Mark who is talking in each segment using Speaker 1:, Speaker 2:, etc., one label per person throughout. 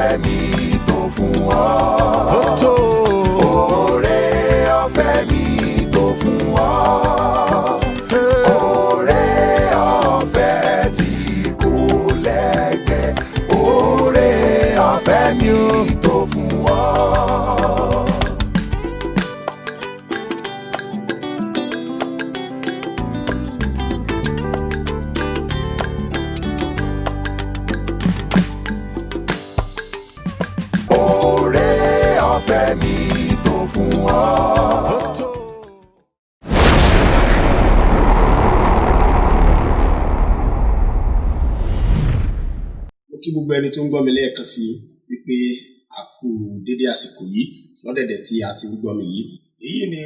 Speaker 1: Ọ̀fẹ́ mi tó fún ọ.
Speaker 2: Ó tó.
Speaker 1: Oore ọ̀fẹ́ mi tó fún ọ. Oore ọ̀fẹ́ tí kò lẹ́gbẹ́. Oore ọ̀fẹ́ mi tó fún ọ. Oore ọ̀fẹ́ mi tó fún ọ.
Speaker 2: Ó tó.
Speaker 3: Mo kí gbogbo ẹni tó ń gbọ́ mi lẹ́ẹ̀kan sí wípé a kú dédé àsìkò yìí lọ́dẹ̀dẹ̀ tí a ti ń gbọ́ mi yìí. Èyí ni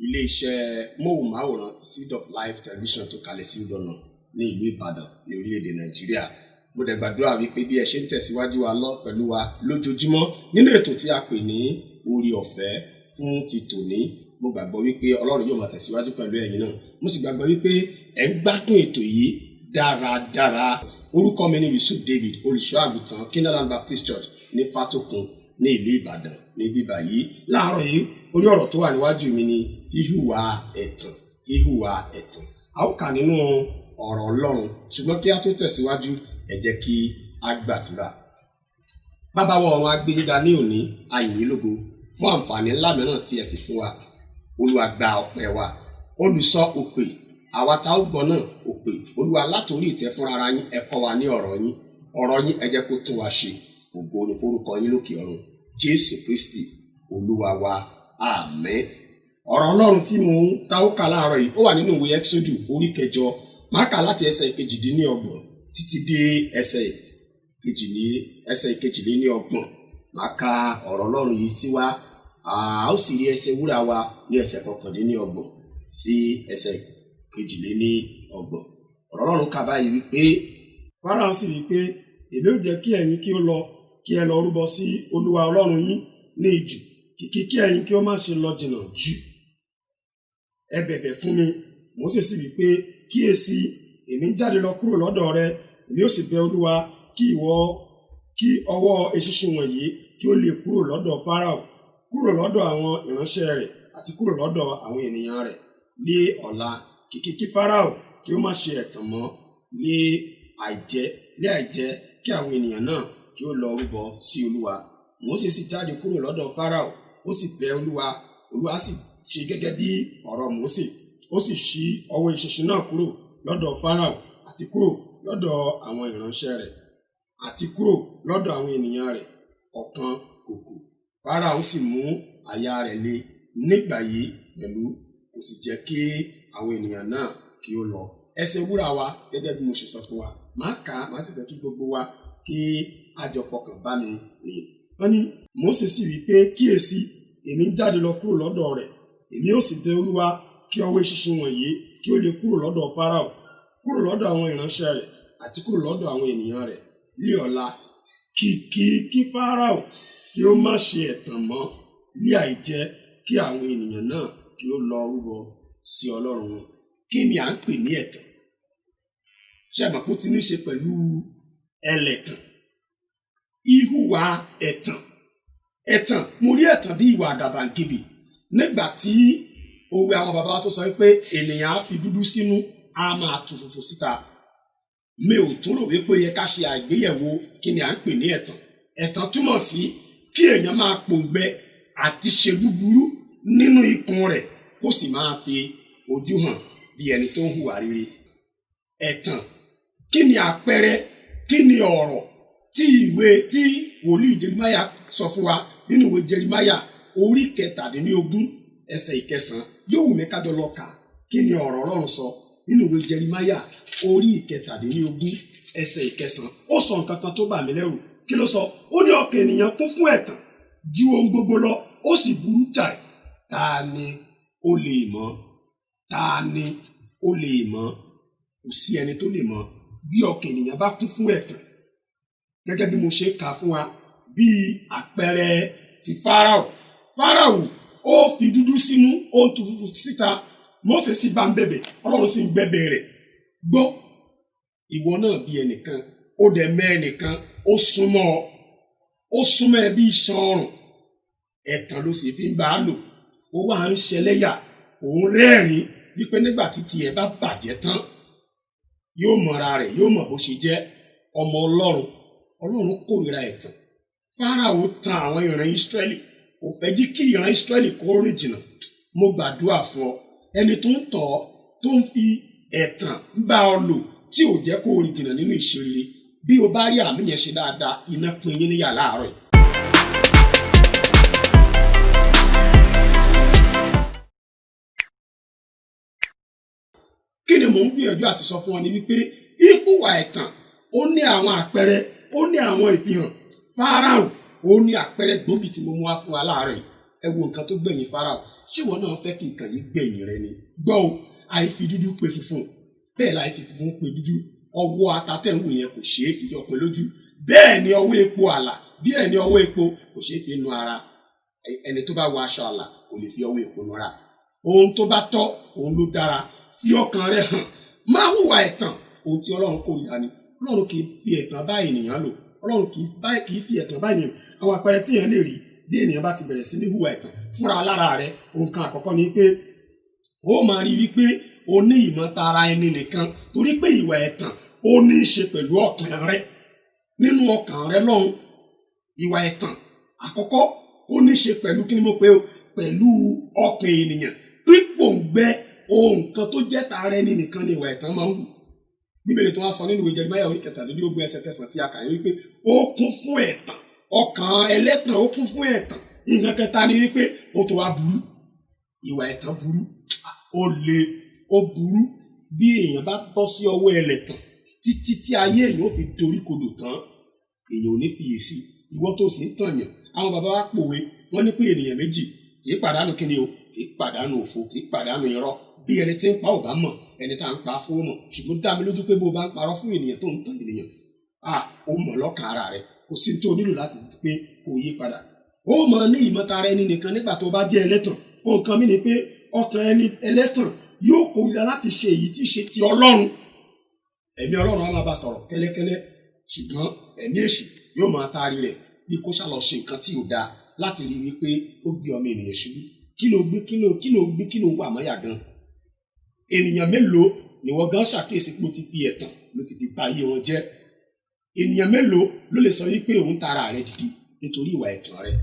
Speaker 3: ilé-iṣẹ́ móhùnmáwòrán ti Seed of Life Television tó kalẹ̀ sí Ìdọ̀nà ní ìlú Ìbàdàn ní orílẹ̀-èdè Nàìjíríà. Mo dẹ̀ gbàdúrà wípé bí ẹ ṣe ń tẹ̀síwájú wa lọ pẹ̀lú wa lójoojúmọ́ nínú ètò tí a pè ní Oore Ọ̀fẹ́ fún ti tòní, mo gbàgbọ́ wípé Ọlọ́run yóò máa tẹ̀síwájú pẹ̀lú ẹ̀yin náà. Mo sì gbàgbọ́ wípé ẹ̀ ń gbádùn ètò yìí dáradára. Orúkọ mi ni Yusuf David, olùṣọ́ àgùntàn Canaanland Baptist Church ní Fátókun ní ìlú Ìbàdàn ní bíbá yìí. Láàárọ̀ yìí, orí ọ̀rọ̀ tó wà níwájú mi ni híhùwà ẹ̀tàn, híhùwà ẹ̀tàn. A ó kà nínú ọ̀rọ̀ Ọlọ́run, ṣùgbọ́n kí a tó tẹ̀síwájú, ẹ jẹ́ kí a gbàdúrà. Bàbá wa ọ̀run, a gbé yín ga ní òní, a yìn yín lógo fún àǹfààní ńlá mìíràn tí ẹ fi fún wa. Olúwa, gba ọpẹ́ wa. Olùsọ òpè, àwa tá ó gbọ́ náà òpè. Olúwa, látòrí ìtẹ́ fúnra ara yín, ẹ kọ́ wa ní ọ̀rọ̀ yín. Ọ̀rọ̀ yín, ẹ jẹ́ kó tún wa ṣe. Ògo ni forúkọ yín lókè ọ̀run. Jésù Kristi Olúwa wa, àmín. Ọ̀rọ̀ Ọlọ́run tí mò ń ta ó kà láàárọ̀ yìí, ó wà nínú ìwé Ẹ́kísódù orí 8. Máa kà láti ẹsẹ̀ 28 títí dé ẹsẹ̀ 32. Máa ka ọ̀rọ̀ Ọlọ́run yìí sí wa. A ó sì rí ẹsẹ̀ wúrà wa ní ẹsẹ̀ 29 sí ẹsẹ̀ 32. Ọ̀rọ̀ Ọlọ́run kà báyìí wípé,
Speaker 4: Fáráò sì wí pé, èmi ó jẹ́ kí ẹ̀yin kí ó lọ, kí ẹ lọ rúbọ sí Olúwa Ọlọ́run yín ní ijù, kìkì kí ẹ̀yin kí ó má ṣe lọ jìnnà jù. Ẹ bẹ̀bẹ̀ fún mi. Mósè sì wí pé, kíyèsí, èmi ń jáde lọ kúrò lọ́dọ̀ rẹ, èmi ó sì bẹ̀ Olúwa kí ìwọ kí ọwọ́ eṣinṣin wọ̀nyí kí ó lè kúrò lọ́dọ̀ Fáráò, kúrò lọ́dọ̀ àwọn ìránṣẹ́ rẹ̀ àti kúrò lọ́dọ̀ àwọn ènìyàn rẹ̀ lé ọ̀la, kìkì kí Fáráò kí ó má ṣe ẹ̀tàn mọ́ lé àìjẹ́ kí àwọn ènìyàn náà kí ó lọ rúbọ sí Olúwa. Mósè sì jáde kúrò lọ́dọ̀ Fáráò, ó sì bẹ̀ Olúwa. Olúwa sì ṣe gẹ́gẹ́ bí ọ̀rọ̀ Mósè, ó sì ṣí ọwọ́ eṣinṣin náà kúrò lọ́dọ̀ Fáráò àti kúrò lọ́dọ̀ àwọn ìránṣẹ́ rẹ̀ àti kúrò lọ́dọ̀ àwọn ènìyàn rẹ̀, ọ̀kan kò kù. Fáráò sì mú àyà rẹ̀ le nígbà yìí pẹ̀lú, kò sì jẹ́ kí àwọn ènìyàn náà kí ó lọ. Ẹsẹ̀ wúrà wa, gẹ́gẹ́ bí mo ṣe sọ fún wa, máa kà á, máa sì fẹ́ kí gbogbo wa kí a jọ fọkàn bá mi rìn. Wọ́n ní Mósè sì wí pé, kíyèsí, èmi ń jáde lọ kúrò lọ́dọ̀ rẹ̀, èmi ó sì bẹ̀ Olúwa kí ọwọ́ eṣinṣin wọ̀nyí kí ó lè kúrò lọ́dọ̀ Fáráò, kúrò lọ́dọ̀ àwọn ìránṣẹ́ rẹ̀ àti kúrò lọ́dọ̀ àwọn ènìyàn rẹ̀ lé ọ̀la, kìkì kí Fáráò kí ó má ṣe ẹ̀tàn mọ́ lé àìjẹ́ kí àwọn ènìyàn náà kí ó lọ rúbọ sí Ọlọ́run wọn. Kí ni à ń pè ní ẹ̀tàn? Ṣé ẹ mọ̀ pé ó ti ní ṣe pẹ̀lú ẹlẹ́tàn? Ìhùwà ẹ̀tàn. Ẹ̀tàn, mo rí ẹ̀tàn bí ìwà àgàbàgebè. Nígbà tí òwe àwọn bàbá wa tó sọ pé ènìyàn á fi dúdú sínú, á máa tu funfun síta. Mi ò tún rò wípé ó yẹ ká ṣe àgbéyẹ̀wò kí ni à ń pè ní ẹ̀tàn. Ẹ̀tàn túmọ̀ sí kí èèyàn máa pòǹgbẹ àti ṣe búburú nínú ikùn rẹ̀, kó sì máa fi ojú hàn bí ẹni tó ń hùwà rere. Ẹ̀tàn, kí ni àpẹẹrẹ, kí ni ọ̀rọ̀ tí ìwé tí wòlíì Jeremáyà sọ fún wa nínú ìwé Jeremáyà orí 17 ẹsẹ̀ 9? Yóò wù mí kájọ lọ kà. Kí ni ọ̀rọ̀ Ọlọ́run sọ nínú ìwé Jeremáyà orí 17 ẹsẹ̀ 9? Ó sọ nǹkan kan tó bà mí lẹ́rù. Kí ló sọ? Ó ní ọkàn ènìyàn kún fún ẹ̀tàn ju ohun gbogbo lọ, ó sì burú jáì. Ta ni ó lè mọ̀? Ta ni ó lè mọ̀? Kò sí ẹni tó lè mọ̀ bí ọkàn ènìyàn bá kún fún ẹ̀tàn. Gẹ́gẹ́ bí mo ṣe kà fún wa bí àpẹẹrẹ ti Fáráò. Fáráò ó fi dúdú sínú, ó ń tu funfun síta. Mósè sì bá ń bẹ̀bẹ̀, Ọlọ́run sì ń gbẹ̀bẹ̀ rẹ̀. Gbọ́, ìwọ náà bí ẹnìkan, ó dẹ̀ mẹ́ ẹnìkan, ó súnmọ́ ọ. Ó súnmọ́ ẹ bí iṣan ọrùn, ẹ̀tàn ló sì fi ń bá a lò. Ó wà ń ṣẹlẹ́yà, òun rẹ́rìn-ín wípé nígbà tí tiẹ̀ bá bàjẹ́ tán yóò mọ̀ra rẹ̀, yóò mọ̀ bó ṣe jẹ́. Ọmọ Ọlọ́run, Ọlọ́run kórìíra ẹ̀tàn. Fáráò tan àwọn ìran Ísírẹ́lì, kò fẹ́ jí kí ìran Ísírẹ́lì kó rìn jìnnà. Mo gbàdúrà fún ọ, ẹni tó ń tọ̀ ọ́, tó ń fi ẹ̀tàn ń bá ọ lò, tí ò jẹ́ kó rìn jìnnà nínú ìṣerere, bí o bá rí àmì yẹn ṣe dáadáa, iná pín yín níyà láàárọ̀ yìí. Kí ni mò ń gbìyànjú àti sọ fún ọ ni wípé ìhùwà ẹ̀tàn ó ní àwọn àpẹẹrẹ, ó ní àwọn ìfihàn. Fáráò ó ní àpẹẹrẹ gbòógì tí mo mú wá fún wa láàárọ̀ yìí. Ẹ wo nǹkan tó gbẹ̀yìn Fáráò. Ṣé ìwọ náà fẹ́ kí nǹkan yìí gbẹ̀yìn rẹ ni? Gbọ́ o, àìfi dúdú pe funfun, bẹ́ẹ̀ láì fi funfun pe dúdú. Ọwọ́ atatẹ̀wò yẹn kò ṣeé fi yọpin lójú, bẹ́ẹ̀ ni ọwọ́ epo àlà, bẹ́ẹ̀ ni ọwọ́ epo kò ṣeé fi nu ara. Ẹni tó bá wọ aṣọ àlà kò lè fi ọwọ́ epo nura. Ohun tó bá tọ́ òun ló dára. Fi ọkàn rẹ hàn, má hùwà ẹ̀tàn. Ohun tí Ọlọ́run kórìíra ni. Ọlọ́run kì í fi ẹ̀tàn bá ènìyàn lò. Ọlọ́run kì í fi ẹ̀tàn bá ènìyàn. Àwọn àpẹẹrẹ tí èèyàn lè rí bí ènìyàn bá ti bẹ̀rẹ̀ sí ní hùwà ẹ̀tàn fúnra lára rẹ̀, ohun kan àkọ́kọ́ ni pé ó máa rí wípé o ní ìmọ̀tara ẹni nìkan, torí pé ìwà ẹ̀tàn ó ní í ṣe pẹ̀lú ọkàn rẹ. Nínú ọkàn rẹ lọ́hùn, ìwà ẹ̀tàn àkọ́kọ́ ó ní í ṣe pẹ̀lú kí ni mo pè o, pẹ̀lú ọkàn ènìyàn. Pípòǹgbẹ ohun kan tó jẹ́ tara ẹni nìkan ni ìwà ẹ̀tàn máa ń hù. Bíbélì tó wá sọ nínú ìwé Jeremáyà orí 37 ẹsẹ̀ 9 tí a kà yín wípé ó kún fún ẹ̀tàn, ọkàn ẹlẹ́tàn ó kún fún ẹ̀tàn. Nǹkan kẹta ni wípé ó tó wá burú. Ìwà ẹ̀tàn burú, ó le, ó burú. Bí èèyàn bá bọ́ sí ọwọ́ ẹlẹ́tàn títí tí ayé èèyàn ó fi dorí kodò tán, èèyàn ò ní fiyèsí. Ìwọ tó sì ń tànyàn, àwọn bàbá wa pòwe, wọ́n ní pé ènìyàn méjì kì í pàdánù kíni o, kì í pàdánù òfo, kì í pàdánù irọ́. Bí ẹni tí ń pa ò bá mọ̀, ẹni tá à ń pa fún mọ̀. Ṣùgbọ́n dá mi lójú pé bó o bá ń parọ́ fún ènìyàn tó ń tàn ènìyàn, ó mọ̀ lọ́kàn ara rẹ̀. Kò sí tó nílò láti pé kò yí padà. Ó mọ̀ ní ìmọ̀tara ẹni nìkan nígbà tó bá jẹ́ ẹlẹ́tàn. Ohun kan mi ni pé ọkàn ẹni ẹlẹ́tàn yóò kórìíra láti ṣe èyí tí í ṣe ti Ọlọ́run. Ẹ̀mí Ọlọ́run á máa bá sọ̀rọ̀ kẹ́lẹ́kẹ́lẹ́, ṣùgbọ́n ẹ̀mí èṣù yóò máa taari rẹ̀ bí kó ṣá lọ ṣe nǹkan tí ò dáa láti rí wípé ó gbé ọmọ ènìyàn ṣubú. Kí ló gbé, kí ló kí ló gbé, kí ló wà mọ́yà gan? Ènìyàn mélòó ni wọ́n gan ṣàkíyèsí pé ó ti fi ẹ̀tàn ló ti fi ba ayé wọn jẹ́? Ènìyàn mélòó ló lè sọ wípé òun tara rẹ̀ dìde nítorí ìwà ẹ̀tàn rẹ̀?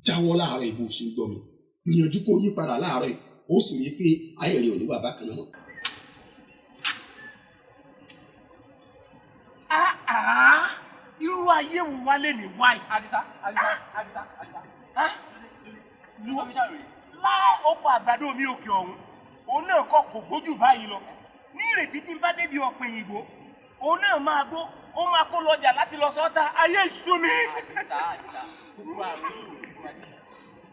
Speaker 4: Jáwọ́ láàárọ̀ ìbò ṣe ń gbọ́ mi. Gbìyànjú kó yí padà láàárọ̀ yìí, ó sì rí i pé ayé rẹ̀ ò ní wà bákan náà.
Speaker 5: Irú ayé wo wá lè ní wáyé?
Speaker 6: Àdìsá, Àdìsá, Àdìsá, Àdìsá.
Speaker 5: Láì ọkọ̀ àgbàdo mi òkè ọ̀hún, òun náà kọ́ kò gbójú báyìí lọ. Ní ìrètí tí ń bá débi ọ̀pẹ̀ òyìnbó, òun náà máa gbó, ó máa kó lọ́jà láti lọ sọ́ta. Ayé ìṣú mi.
Speaker 6: Àdìsá, Àdìsá, gbogbo àrùn yìí ò ní fún Àdìsá.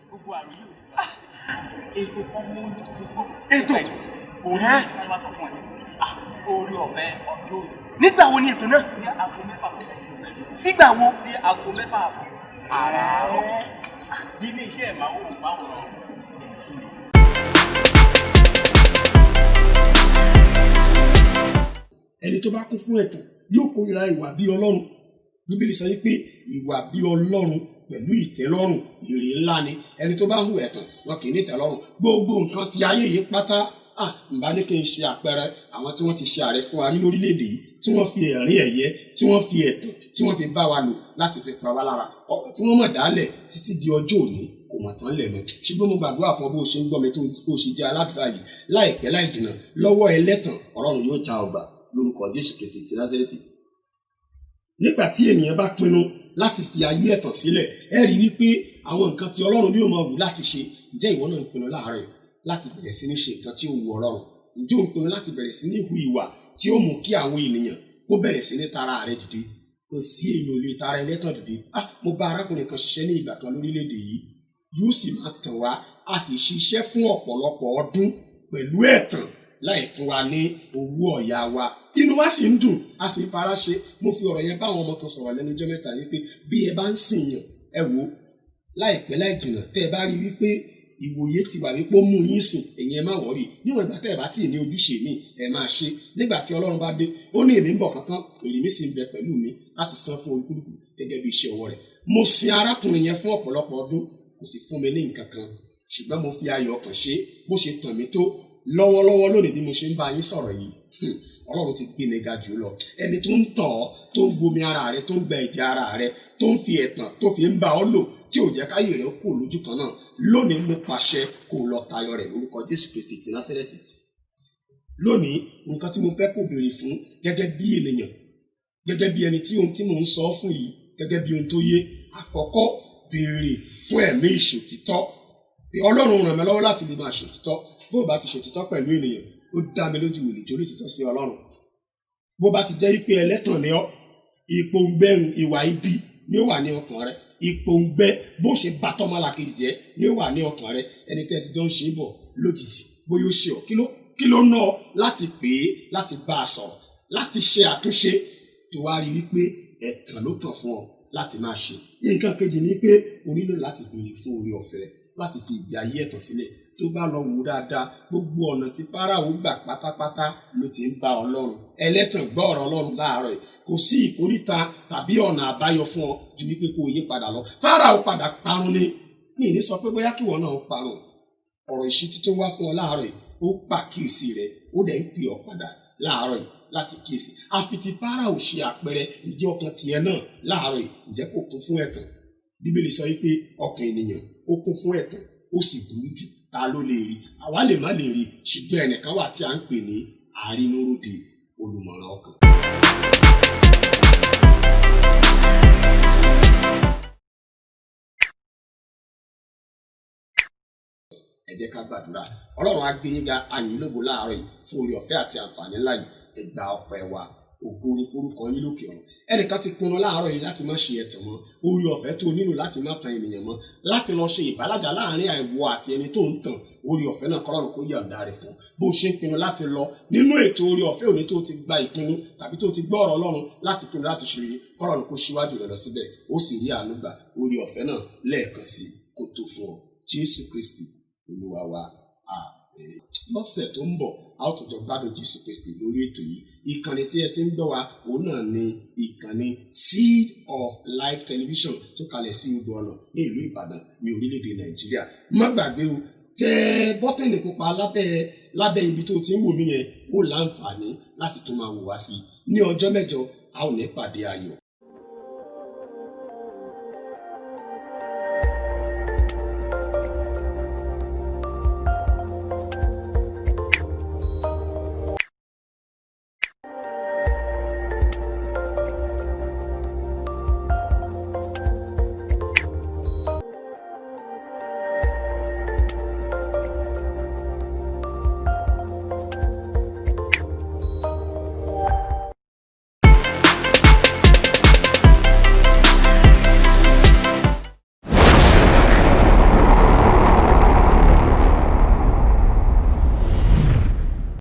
Speaker 6: Gbogbo àrùn yìí ò ní fún Àdìsá. Ètò kan mú gbogbo.
Speaker 5: Ètò?
Speaker 6: Òun ní wọ́n bá sọ fún ẹ. Orí ọ̀fẹ́ ọjọ́ òní.
Speaker 5: Nígbà wo ni ètò náà?
Speaker 6: Ní aago 6 kọjá ìṣẹ́jú.
Speaker 5: Sígbà wo?
Speaker 6: Sí aago 6 àbọ̀. Àràárọ̀. Nílé iṣẹ́ ìmáwòrán.
Speaker 4: Ẹni tó bá kún fún ẹ̀tàn yóò kórìíra ìwà bí Ọlọ́run. Bíbélì sọ wípé ìwà bí Ọlọ́run pẹ̀lú ìtẹ́lọ́rùn èrè ńlá ni. Ẹni tó bá ń hùwà ẹ̀tàn wọn kì í ní ìtẹ́lọ́rùn. Gbogbo nǹkan ti ayé yìí pátá, ǹbá ní kí n ṣe àpẹẹrẹ àwọn tí wọ́n ti ṣe ààrẹ fún wa rí lórílẹ̀‐èdè yìí, tí wọ́n fi ẹ̀rín ẹ̀yẹ, tí wọ́n fi ẹ̀tàn, tí wọ́n fi bá wa lò láti fi pa wá lára. Ọ̀rọ̀ tí wọ́n mọ̀ dálẹ̀ títí di ọjọ́ òní kò mọ̀ tán lẹ̀ mọ́. Ṣùgbọ́n mo gbàdúrà fún ọ bó o ṣe ń gbọ́ mi tó o ṣe jẹ́ aládùúrà yìí, láìpẹ́ láì jìnnà lọ́wọ́ ẹlẹ́tàn Ọlọ́run yóò já ọgbà lórúkọ Jésù Kristi ti Násárẹ́tì. Nígbà tí ènìyàn bá pinnu láti fi ayé ẹ̀tàn sílẹ̀, ẹ rí wípé àwọn nǹkan tí Ọlọ́run ní ó máa wù láti ṣe. Ǹjẹ́ ìwọ náà ń pinnu láàárọ̀ yìí láti bẹ̀rẹ̀ sí ní ṣe nǹkan tí ó wù Ọlọ́run? Ǹjẹ́ ò ń pinnu láti bẹ̀rẹ̀ sí ní hu ìwà tí ó mú kí àwọn ènìyàn kó bẹ̀rẹ̀ sí ní tara rẹ dìde? Kò sí èèyàn ò lè tara ẹlẹ́tàn dìde. Mo bá arákùnrin kan ṣiṣẹ́ ní ìgbà kan lórílẹ̀‐èdè yìí, yóò sì máa tàn wá, a sì ṣiṣẹ́ fún ọ̀pọ̀lọpọ̀ ọdún pẹ̀lú ẹ̀tàn láì fún wa ní owó ọ̀yà wa. Inú wa sì ń dùn, a sì ń fara ṣe. Mo fi ọ̀rọ̀ yẹn bá àwọn ọmọ kan sọ̀rọ̀ lẹ́nu ọjọ́ mẹ́ta yìí pé bí ẹ bá ń sìn yàn, ẹ wò ó láìpẹ́ láì jìnnà tẹ́ ẹ bá rí wípé ìwòye ti wà wípé ó mú yín sìn, ẹ̀yin ẹ má wọ̀rí. Níwọ̀n ìgbà tẹ́ ẹ bá tì ní ojúṣe mi, ẹ máa ṣe. Nígbà tí Ọlọ́run bá dé, ó ní èmi ń bọ̀ kankan, èrè mi sì ń bẹ pẹ̀lú mi láti san fún olúkúlùkù gẹ́gẹ́ bí iṣẹ́ ọwọ́ rẹ̀. Mo sin arákùnrin yẹn fún ọ̀pọ̀lọpọ̀ ọdún, kò sì fún mi ní nǹkan kan, ṣùgbọ́n mo fi ayọ̀ ọkàn ṣe bó ṣe tàn mí tó. Lọ́wọ́lọ́wọ́ lónìí bí mo ṣe ń bá yín sọ̀rọ̀ yìí, Ọlọ́run ti gbé mi ga jù lọ. Ẹni tó ń tàn ọ́, tó ń gbomi ara rẹ, tó ń gba ẹ̀jẹ̀ ara rẹ, tó ń fi ẹ̀tàn tó fi ń bá ọ lò, tí ò jẹ́ káyé rẹ kú lójú kan náà, lónìí mo pàṣẹ kó lọ tayọ rẹ̀ lórúkọ Jésù Kristi ti Násárẹ́tì. Lónìí, nǹkan tí mo fẹ́ kó béèrè fún gẹ́gẹ́ bí ènìyàn, gẹ́gẹ́ bí ẹni tí ohun tí mò ń sọ fún yìí, gẹ́gẹ́ bí ohun tó yé, àkọ́kọ́ béèrè fún ẹ̀mí ìṣòtítọ́. Pé Ọlọ́run ràn mí lọ́wọ́ láti lè máa ṣòtítọ́. Bó o bá ti ṣòtítọ́ pẹ̀lú ènìyàn, ó dá mi lójú wòlíì torí òtítọ́ sí Ọlọ́run. Bó bá ti jẹ́ pé ẹlẹ́tàn ni ọ́, ìpòǹgbẹ ìwà ibi ni ó wà ní ọkàn rẹ, ìpòǹgbẹ bó ṣe bá tọmọlàkejì jẹ́ ni ó wà ní ọkàn rẹ. Ẹni tẹ́ ẹ ti jọ ń ṣe bọ̀ lójijì, bóyá ó ṣe ọ́, kí ló ná ọ láti pè é, láti bá a sọ̀rọ̀, láti ṣe àtúnṣe, tó wá rí wípé ẹ̀tàn ló kàn fún ọ láti máa ṣe. Nǹkan kejì ni pé o nílò láti béèrè fún oore ọ̀fẹ́ láti fi ìgbé ayé ẹ̀tàn sílẹ̀. Tó bá lọ wò dáadáa, gbogbo ọ̀nà tí Fáráò gbà pátápátá ló ti ń bá Ọlọ́run. Ẹlẹ́tàn, gbọ́ ọ̀rọ̀ Ọlọ́run láàárọ̀ yìí. Kò sí ìkóríta tàbí ọ̀nà àbáyọ fún ọ ju wípé kó o yí padà lọ. Fáráò padà parun ni. Mi ní sọ pé bóyá kíwọ náà parun. Ọ̀rọ̀ ìṣítí tó wá fún ọ láàárọ̀ yìí, ó pàkíyèsí rẹ, ó dẹ̀ ń pè ọ́ padà láàárọ̀ yìí láti kíyèsí. Àfi ti Fáráò ṣe àpẹẹrẹ, ǹjẹ́ ọkàn tiẹ̀ náà láàárọ̀ yìí, ǹjẹ́ kò kún fún ẹ̀tàn? Bíbélì sọ wípé ọkàn ènìyàn ó kún fún ẹ̀tàn, ó sì burú jù, ta ló lè rí? Àwa lè má lè rí, ṣùgbọ́n ẹnìkan wà tí a ń pè ní àrínúróde olùmọ̀ràn ọkàn. Ẹ jẹ́ ká gbàdúrà. Ọlọ́run á gbé yín ga, àyìn lógo láàárọ̀ yìí fún oore ọ̀fẹ́ àti àǹfààní ńlá yìí. Ẹ gba ọpẹ́ wa, ògo ni forúkọ yín lókè ọ̀run. Ẹnìkan ti pinnu láàárọ̀ yìí láti má ṣe ẹ̀tàn mọ́. Oore ọ̀fẹ́ tó nílò láti má tan ènìyàn mọ́, láti lọ ṣe ìbálàjà láàrin àìwọ àti ẹni tó ń tàn, oore ọ̀fẹ́ náà kọ́lọ́run kó yọ̀ǹda rẹ̀ fún. Bó ṣe ń pinnu láti lọ nínú ètò oore ọ̀fẹ́ òní tó ti gba ìpinnu tàbí tó ti gbọ́ ọ̀rọ̀ Ọlọ́run láti pinnu láti ṣe rere, kọ́lọ́run kó ṣíwájú rẹ̀ lọ síbẹ̀, ó sì rí àánú gbà. Oore ọ̀fẹ́ náà lẹ́ẹ̀kan sí kó tó fún ọ. Jésù Kristi Olúwa wa, àmín. Lọ́sẹ̀ tó ń bọ̀, a ó tún jọ gbádùn Jésù Kristi lórí ètò yìí. Ìkànnì tí ẹ ti ń gbọ́ wa, òun náà ni ìkànnì Seed of Life Television tó kalẹ̀ sí Odò Ọ̀nà ní ìlú Ìbàdàn ní orílẹ̀-èdè Nàìjíríà. Má gbàgbé o, tẹ bọ́tìnì pupa lábẹ́ ibi tó ti ń wò mí yẹn, ó láǹfààní láti tún máa wò wá sí i. Ní ọjọ́ mẹ́jọ, a ó ní pàdé ayọ̀.